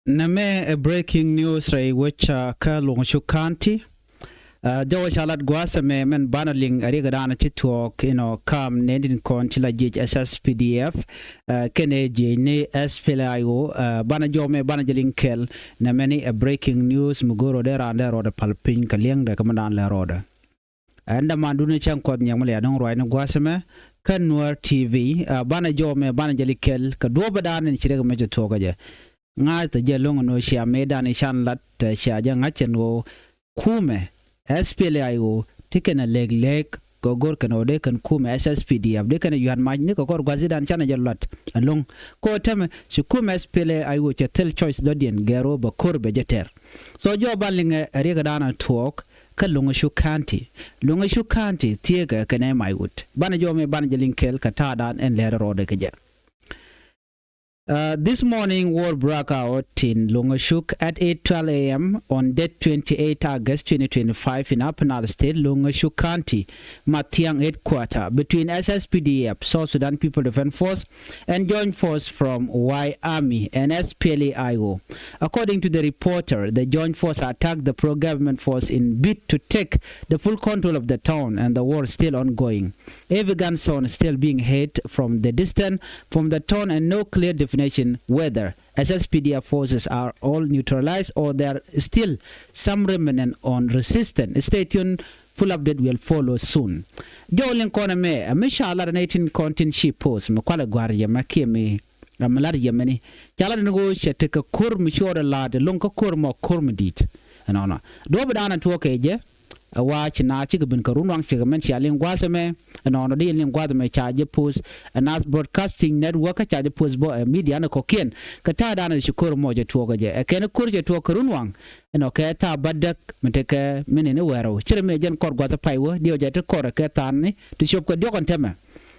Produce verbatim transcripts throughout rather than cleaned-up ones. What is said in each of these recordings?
Nɛmɛ ɛ breaking news rɛy wec kä Luŋ Cuk County. Jɔwä ca lat gua̱a̱th ɛmɛ mɛn banɛ liŋ ɛ riɛk ɛ da̱a̱n ci tuɔɔk inɔ kam nɛn tin kɔn ci la jiec S S P D F kɛnɛ jiec ni S P L A I O. Banɛ jɔw mɛ banɛ jɛ liŋ kɛl nɛmɛ ni ɛ breaking news mi go̱r rɔɔdɛ raan dee rɔɔdɛ pal piny kɛ liɛŋdɛ kɛ mɛ da̱a̱n lɛ rɔɔdɛ. Ɛn dämandun cäŋ kuɔth nyiɛk mi lɛ adɔ̱ŋ ruacni gua̱a̱th ɛmɛ kä Nuäär T V. Banɛ jɔw mɛ banɛ jɛ liŋ kɛl kɛ duɔ̱ɔ̱p ɛ da̱a̱n in ci riɛk ɛmɛ cɛ tuɔɔk ɛ jɛ. Ŋa̱th jɛ lo̱ŋ ɛn ɣöö cia mëëdan i̱ can lat cia jɛ ŋa̱c ɛn ɣöö kumɛ S P L A I O ti kɛn ɛ lek lek kɛ go̱r kɛn ɣöö dee kɛn kumɛ S S P D F dee kɛn ɛ yua̱t mac ni kɛ kɔr gua̱thidan canɛ jɛ luat ɛlo̱ŋ. Kɛ ɣöö täämɛ ci kumɛ S P L A I O cɛ thil choice dɔ̱diɛn gɛr ɣöö bɛ ko̱r bɛ jɛ tɛr. So jɔw ban liŋɛ ɛ riɛkdan ɛ tuɔɔk kä Luŋ Cuk County. Luŋ Cuk County thieekɛ kɛnɛ mac wut banɛ jɔw mɛ banɛ jɛ liŋ kɛl kɛ ta̱a̱dan ɛn lɛr rɔɔdɛ kɛ jɛ. Uh, this morning, war broke out in Longashuk at eight twelve a m on date twenty-eight August twenty twenty-five in Upper Nile State, Longashuk County, Mathiang headquarter, between S S P D F, South Sudan People Defense Force, and joint force from Y Army and S P L A I O. According to the reporter, the joint force attacked the pro-government force in bid to take the full control of the town, and the war is still ongoing. Heavy gun sound still being heard from the distance from the town and no clear definition whether S S P D F forces are all neutralized or there are still some remnant on resistance. Stay tuned, full update will follow soon. Jɔw liŋ kɔn ɛmɛ ɛ mi ca lat ɛn ɛ tin kɔn tin ci post mi kualɛ gua̱r yɛ mɛ kiɛ mi ɛ mi lat yɛ mɛni ca lat ɛn ɣöö cɛ tekɛ ko̱r mi cuɔɔdɛ la̱a̱t ɛlo̱ŋ kä ko̱r mɔ ko̱r mi di̱i̱t. Ɛnɔnɔ duɔ̱ɔ̱p ɛ da̱a̱n ɛ tuɔɔk kɛ jɛ. Ɛ wa ci naath cikɛ ben kɛ run waŋ cikɛ mɛn cia liŋ gua̱a̱th ɛmɛ. Ɛnɔnɔ di liŋ gua̱a̱th ɛmɛ ca jɛ post ɛ Naath Broadcasting Network kä ca jɛ post bä ɛ media ni kɔ̱kiɛn kɛ ta̱a̱ da̱a̱n ɛ ci ko̱r mɔ cɛ tuɔɔk ɛ jɛ ɛ kɛn ko̱r cɛ tuɔɔk kɛ run waŋ. Ɛnɔ kɛ thaap bädäk mi tekɛ mi ni ni wɛɛrɛ wä ci rɛ mi ɛ jɛn kɔr gua̱a̱th ɛ pay wä diɛw jɛ ti kɔr ɛ kɛ tha̱a̱n ni ti cop kɛ diɔ̱k ɛn täämɛ.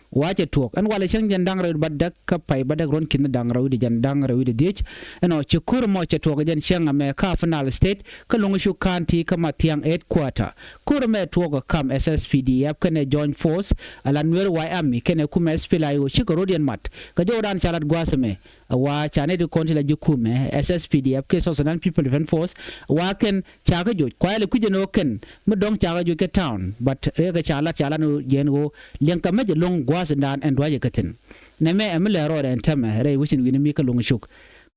Wa cɛ tuɔɔk ɛn walɛ cäŋ jɛn da̱ŋ rɛw bädäk kä pay bädäk ruɔ̱n ki̱n da̱ŋ rɛw wi̱cdɛ jɛn da̱ŋ rɛw wi̱cdɛ dhiec. Ɛnɔ ci ko̱r mɔ cɛ tuɔɔk ɛ jɛn cäŋ ɛmɛ kä Upper Nile State kä Longashuk County kä Mathiang headquarter. Ko̱r ɛmɛ tuɔɔk ɛ kam S S P D F kɛnɛ joint force ala Nuer White Army kɛnɛ kumɛ S P L A I O cikɛ rɔ̱diɛn mat kɛ jɔwdan ca lat gua̱a̱th ɛmɛ. Ɛ wa ca nɛy ti kɔn ti la ji̱ kumɛ S S P D F kɛ South Sudan People Defense Force. Ɛ wa kɛn ca kä joc kuayɛ lɛ kui̱c ɛn ɣöö kɛn mi dɔ̱ŋ ca kä joc kɛ town but rɛɛkɛ ca lat ca lat ni jɛn ɣöö liɛŋkɛ mec ɛlo̱ŋ gua̱a̱th ɛn da̱a̱n ɛn dua̱cɛ kä thi̱n. Nɛmɛ ɛ mi lɛ rɔɔdɛ ɛn täämɛ rɛy wecin wi̱ni mi kä Longashuk.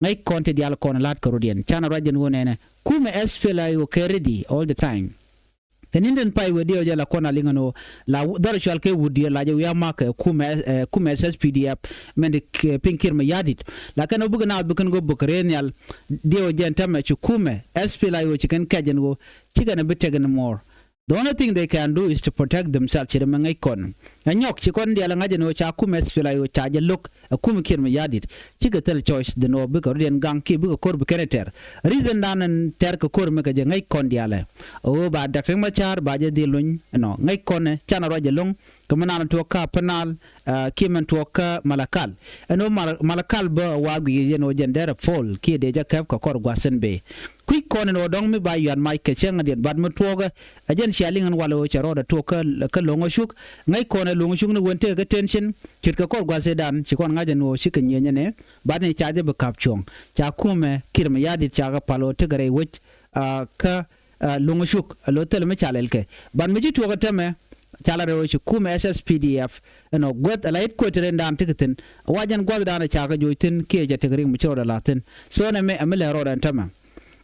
Ŋäc kɔn ti diaal kɔn la̱t kɛ rɔ̱diɛn canɛ ruac jɛn ɣöö nɛnɛ kumɛ S P L A I O kɛ ready all the time. Kɛ ni̱n tin pay wee diɛw jɛ la kɔn a liŋ ɛn ɣöö la dhɔr cual kɛ wut diɛ la jɛ wi̱i̱ a makɛ kumɛ kumɛ S S P D F mɛn di piny kiɛr mɛ ya̱di̱t. La kɛn ɣöö bikɛ naath bikɛn go̱ bikɛ rɛɛ nhial diɛw jɛ ɛn täämɛ ci kumɛ S P L A I O ci kɛn kɛc ɛn ɣöö ci kɛn a bi tɛk ɛn muɔɔr. The only thing they can do is to protect themselves ci dee mɛ ŋäc kɔn. Ɛ nyɔk ci kɔn diaal ɛ ŋa̱c ɛn ɣöö ca kumɛ S P L A I O ca jɛ lo̱k ɛ kumɛ kiɛr mɛ ya̱di̱t. Cikɛ thil choice dhin ɣöö bikɛ rɔ̱diɛn gaŋ kiɛ bikɛ ko̱r bi kɛn ɛ tɛr. Reason dan ɛn tɛr kɛ ko̱r mɛ kɛ jɛ ŋäc kɔn diaal ɛ ɣöö ba Doctor Riek Machar ba jɛ dhil luny ɛnɔ ŋäc kɔn ɛ canɛ ruac ɛlo̱ŋ. Kɛ mi naan tuɔɔk kä Upper Nile kiɛ mɛn tuɔɔk kä Malakal. Ɛn ɣöö Malakal bä wa guic yɛn ɣöö jɛn derɛ pol kiɛ dee jɛ kɛp kɛ kɔr gua̱th thi̱n bëë. Kui̱c kɔn ɛn ɣöö dɔ̱ŋ mi ba yuat mac kɛ cäŋ adiɛn bat mi tuɔɔkä. Ɛ jɛn cia liŋ ɛn walɛ ɣöö cɛ rɔɔdɛ tuɔɔk kä Longashuk. Ŋäc kɔn ɛ Longashuk ni wen tëëkä tension ce̱tkɛ kɔr gua̱th thi̱n dan ci kɔn ŋa̱c ɛn ɣöö cikɛ nyieny ɛnɛ. Bat ni ca jɛ bi ka̱p cuɔ̱ŋ ca kumɛ kiɛr mɛ ya̱di̱t ca kɛ pal ɣöö tekɛ rɛy wec kä Longashuk ɛ lo̱ thilɛ mi ca lɛl kɛ. Bat mi ci tuɔɔk ɛ täämɛ ca la rɛw ci kumɛ S S P D F ɛnɔ guäth ala headquarter in daan tekɛ thi̱n. Wa jɛn gua̱thdan ɛ ca kɛ joc thi̱n kiɛ cɛ tekɛ riŋ mi ci rɔɔdɛ la̱th thi̱n. So nɛmɛ ɛ mi lɛ rɔɔdɛ ɛn täämɛ.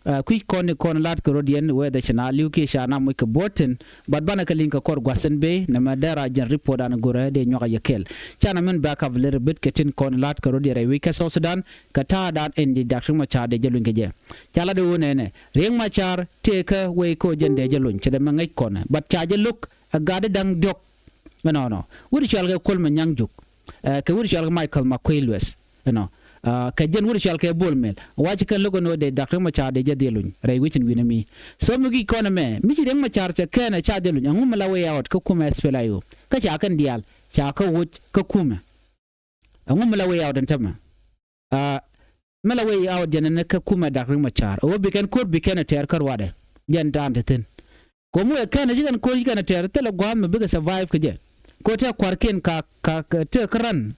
Kui̱c kɔn ni kɔn la̱t kɛ rɔ̱diɛn whether ci na li̱w kiɛ ca na moc kɛ buɔ̱ɔ̱t thi̱n. Bat banɛ kɛ liŋ kɛ kɔr gua̱th thi̱n bëë nɛmɛ dee ra jɛn report dan go̱rɛ dee nyuak a yɛ kɛl. Canɛ min back up little bit kɛ tin kɔn la̱t kɛ rɔ̱diɛn rɛy wec kä South Sudan. Kɛ ta̱a̱ dan in ji̱ Doctor Riek Machar dee jɛ luny kɛ jɛ. Ca lat i̱ ɣöö nɛnɛ Riek Machar tëëkä wec kä jɛn dee jɛ luny cɛ dee mɛ ŋäc kɔnɛ but ca jɛ lo̱k ɛ gat di da̱ŋ diɔ̱k. Ɛnɔnɔ wut cual kɛ Kuol Manyaŋ Juuk kɛ wut cual kɛ Michael Makuei Lueth. Ɛnɔ kɛ jɛn wut cual kɛ Bol Mel wa ci kɛn lo̱k ɛn ɣöö dee Doctor Riek Machar dee jɛ dhil luny rɛy wec in wi̱nɛ mi. So mi guic kɔn ɛmɛ mi ci Riek Machar cɛ kɛn ɛ ca dhil luny ɛŋu mi la way out kä kumɛ S P L A I O kä ca kɛn diaal ca kä woc kä kumɛ. Ɛŋu mi la way out ɛn tämɛ. Mi la way out jɛn ɛn kä kumɛ Doctor Riek Machar ɛ wä bi kɛn ko̱r bi kɛn ɛ tɛɛr kä ruadɛ. Jɛn daan te thi̱n. Ko̱mu ɛ kɛn ɛ ci kɛn ko̱r ci kɛn ɛ tɛɛr thilɛ gua̱a̱th mi bikɛ survive kɛ jɛ. Ko̱ tɛ kua̱rkiɛn ka ka tëë kä ran.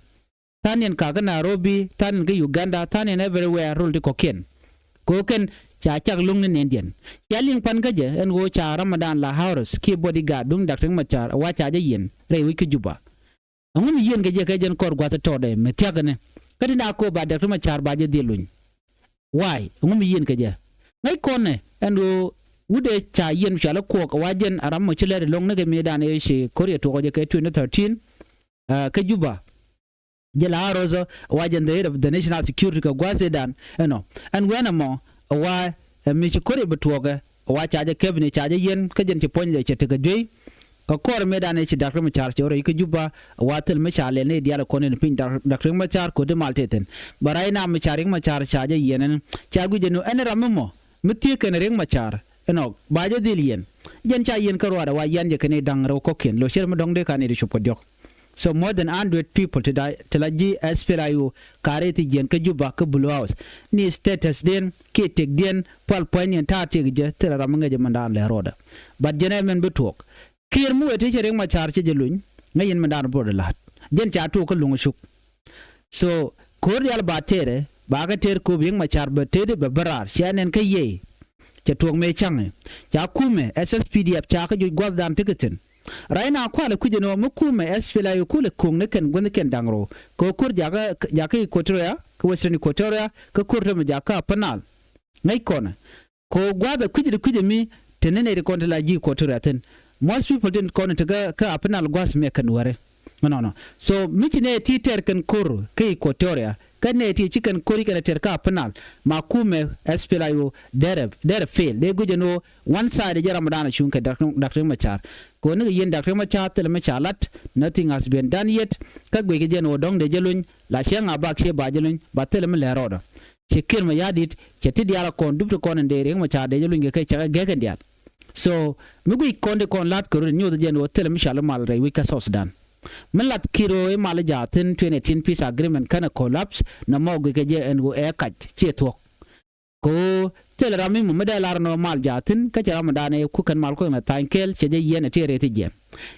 Tha̱a̱niɛn ka kä Nairobi, tha̱a̱niɛn kä Uganda, tha̱a̱niɛn everywhere rol ti kɔ̱kiɛn. Kɛ ɣöö kɛn ca cak lo̱ŋ ni nɛndiɛn. Cia liŋ pan kä jɛ ɛn ɣöö ca Ramadan Lahouros kiɛ bodyguard duŋ Dak Riek Machar ɛ wa ca jɛ yiɛn rɛy wec kä Juba. Ɛŋu mi yiɛn kɛ jɛ kɛ jɛn kɔr gua̱th tɔɔdɛ mi thia̱k ɛnɛ? Kä tin da̱a̱ ko̱o̱p ba Dak Riek Machar ba jɛ dhil luny. Why? Ɛŋu mi yiɛn kɛ jɛ? Ŋäc kɔnɛ ɛn ɣöö wut ëë ca yiɛn cual i̱ kuɔɔk ɛ wa jɛn a ram mɔ ci lɛt ɛlɔ̱ŋ ni kɛ mëëdan ëë ci ko̱r yɛ tuɔɔk jɛ kɛ twenty thirteen, kä Juba. Jɛ la a rosɔ wa jɛn the head of the national security kɛ gua̱a̱th ëëdan ɛnɔ. Ɛn wɛn ɛmɔ ɛ wa ɛ mi ci ko̱r yɛ bi tuɔɔkɛ ɛ wa ca jɛ kɛp ni ca jɛ yiɛn kä jɛn ci puɔ̱nydɛ cɛ tekɛ juey. Kɛ kɔr mëëdan ëë ci Dak Riek Machar cɛ wä rɛy kä Juba ɛ wa thil mi ca lɛl ni diaal ɛ kɔn in piny Dak Riek Machar ko̱di mal tëë thi̱n. Bɛ right now mi ca Riek Machar ca jɛ yiɛn ɛn ca guic ɛn ɛn ram mi mɔ mi thiek kɛn Riek Machar ɛnɔ ba jɛ dhil yiɛn. Jɛn ca yiɛn kä ruaadɛ wa yian jɛ kɛn i̱ da̱ŋ rɛw kɔ̱kiɛn lo̱c cɛ rɛ mi dɔ̱ŋ dee ka ni ri cop kɛ diɔ̱k. So more than hundred people ti la ji̱ S P L A I O ka rɛy thi jiɛn kä Juba kä Blue House ni status diɛn kiɛ tëkdiɛn pal pua̱nyniɛn ta̱a̱ tëk jɛ thilɛ ram mi ŋäcɛ mɛn da̱a̱n lɛ rɔɔdɛ. But jɛn ɛ mɛn bi tuɔɔk. Kiɛɛr mi wee ti cɛ Riek Machar cɛ jɛ luny ŋäc yɛn mɛn da̱a̱n bot la̱a̱t. Jɛn ca tuɔɔk kä luŋ cuk. So ko̱r diaal ba tëërɛ ba kɛ tëër ko̱p Riek Machar bɛ tëëdɛ bɛ bä raar cia nɛn kä yiëë. Cɛ tuɔɔk mëë ca̱ŋɛ ca kumɛ S S P D F ca kä juc gua̱thdan ti kɛ thi̱n. Right now kualɛ kui̱c ɛn ɣöö mi kumɛ S P L A I O kulɛ ko̱ŋ ni kɛn guäthnikiɛn da̱ŋ rou kɛ ɣöö ko̱r jakä jakä Equatoria kä Western Equatoria kä ko̱r tämɛ jakä Upper Nile. Ŋäc kɔnɛ kɛ ɣöö gua̱a̱th ɛ kui̱c ri kui̱c ɛmi te ni nɛy ti kɔn ti la ji̱ Equatoria thi̱n. Most people tin kɔn ti kä kä Upper Nile gua̱a̱th mi ɛ kɛn wääri. Nɔnɔ. So mi ci nɛy ti tɛr kɛn ko̱r kä Equatoria kä nɛy ti ci kɛn ko̱r i̱ kɛn ɛ tɛr kä Upper Nile ma kumɛ S P L A I O derɛ derɛ fail dee guic ɛn ɣöö one side jɛ Ramadan a cuŋ kɛ Dak Dak Riek Machar. Kɛ ɣöö ni kɛ yiɛn Dak Riek Machar thilɛ mi ca lat, nothing has been done yet. Kä guic kɛ jɛ ɛn ɣöö dɔ̱ŋ dee jɛ luny la ciɛ ŋa bak ciɛ ba jɛ luny ba thilɛ mi lɛ rɔɔdɔ. Cɛ Kiir Mayardit cɛ ti diaal a kɔn dup ti kɔn in dee Riek Machar dee jɛ luny kɛ kɛ cɛ kɛ gɛk in diaal. So mi guic kɔn ti kɔn la̱t kɛ rot in nyoth jɛ ɛn ɣöö thilɛ mi cual i̱ mal rɛy wec kä South Sudan. Mi lat Kiir ɣöö i̱ mal i̱ ja̱a̱ thi̱n twenty eighteen peace agreement känɛ collapse nɔmɔ guic kɛ jɛ ɛn ɣöö ɛ kac ciɛ thuɔ̱k. Kɛ ɣöö thilɛ ram mi mɔ mi dee lar ɛn ɣöö mal ja̱a̱ thi̱n kä cɛ ram mi da̱a̱n ɛ ku kɛn mal kuäŋ lɛ tha̱a̱ny kɛɛl cɛ jɛ yiɛn ɛ ti rɛy thi jiɛn.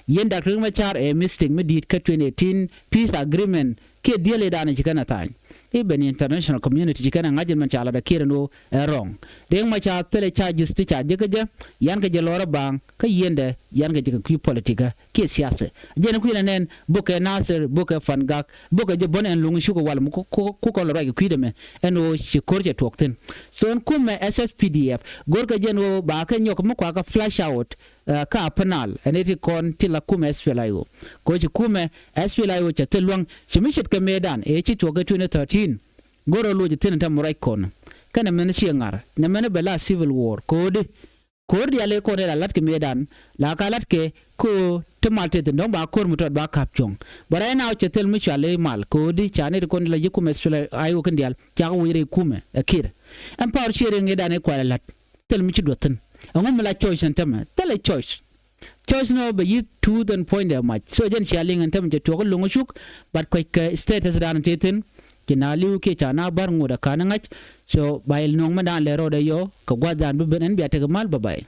Yiɛn Dak Riek Machar ɛ mistake mi di̱i̱t kä twenty eighteen peace agreement kiɛ diël i̱ da̱a̱n ɛ ci kɛn ɛ tha̱a̱ny. I̱ ben international community ci kɛn ɛ ŋa̱c in mɛn ca lat ɛ Kiir ɛn ɣöö ɛ wrong. Riek Machar thilɛ charges ti ca jek kä jɛ yan kɛ jɛ lɔr ɛ ba̱a̱ŋ kä yiɛndɛ yan kɛ jɛ kɛ kui̱ politikä kiɛ siasa. Jɛn kui̱n ɛ nɛn bukɛ Nasir bukɛ Fangak bukɛ jɛ bön ɛn luŋ cukɛ wal mi ku ku ku kɔn lɔ ruac kɛ kui̱dɛ mɛ. Ɛn ɣöö ci ko̱r cɛ tuɔɔk thi̱n. So ɛn kumɛ S S P D F go̱rkɛ jɛ ɛn ɣöö ba kɛ nyɔk mi kuakä flush out kä Upper Nile ɛn iti kɔn ti la kumɛ S P L A I O. Kɛ ɣöö ci kumɛ S P L A I O cɛ thil luäŋ ci mi ce̱tkɛ mëëdan ëë ci tuɔɔk kɛ twenty thirteen. Go̱rɛ loc thi̱n ɛn tɛm ruac kɔn kɛnɛ mɛn ciɛ ŋa̱r nɛ mɛn bɛ la civil war ko̱di. Ko̱r diaal ëë kɔn ëë la la̱t kɛ mëëdan la ka la̱t kɛ ko̱r ti mal tëë thi̱n dɔ̱ŋ ba ko̱r mi tɔt ba ka̱p cuɔ̱ŋ. Bɛ right now cɛ thil mi cual i̱ mal ko̱di ca nɛy ti kɔn ti la ji̱ kumɛ S P L A I O kɛn diaal cakɛ wec rɛy kumɛ ɛ Kiir. Ɛn power sharing ëëdan ëë kualɛ la̱t thil mi ci duɔth thi̱n. Ɛŋu mi la choice ɛn tämɛ thilɛ choice. Choice nɔ bɛ yi̱th tuuth ɛn puɔ̱nydɛ mac. So jɛn cia liŋ ɛn tämɛ cɛ tuɔɔk i̱ lo̱ŋ ɛ cuk. But kuec kɛ status dan tëë thi̱n ci na li̱w kiɛ ca na ba̱r ŋot ɛ ka̱n ɛ ŋa̱c. So ba il nuɔ̱ŋ mɛn dan lɛ rɔɔdɛ yɔ kɛ gua̱th dan bi ben ɛn bia tekɛ mal bä bay.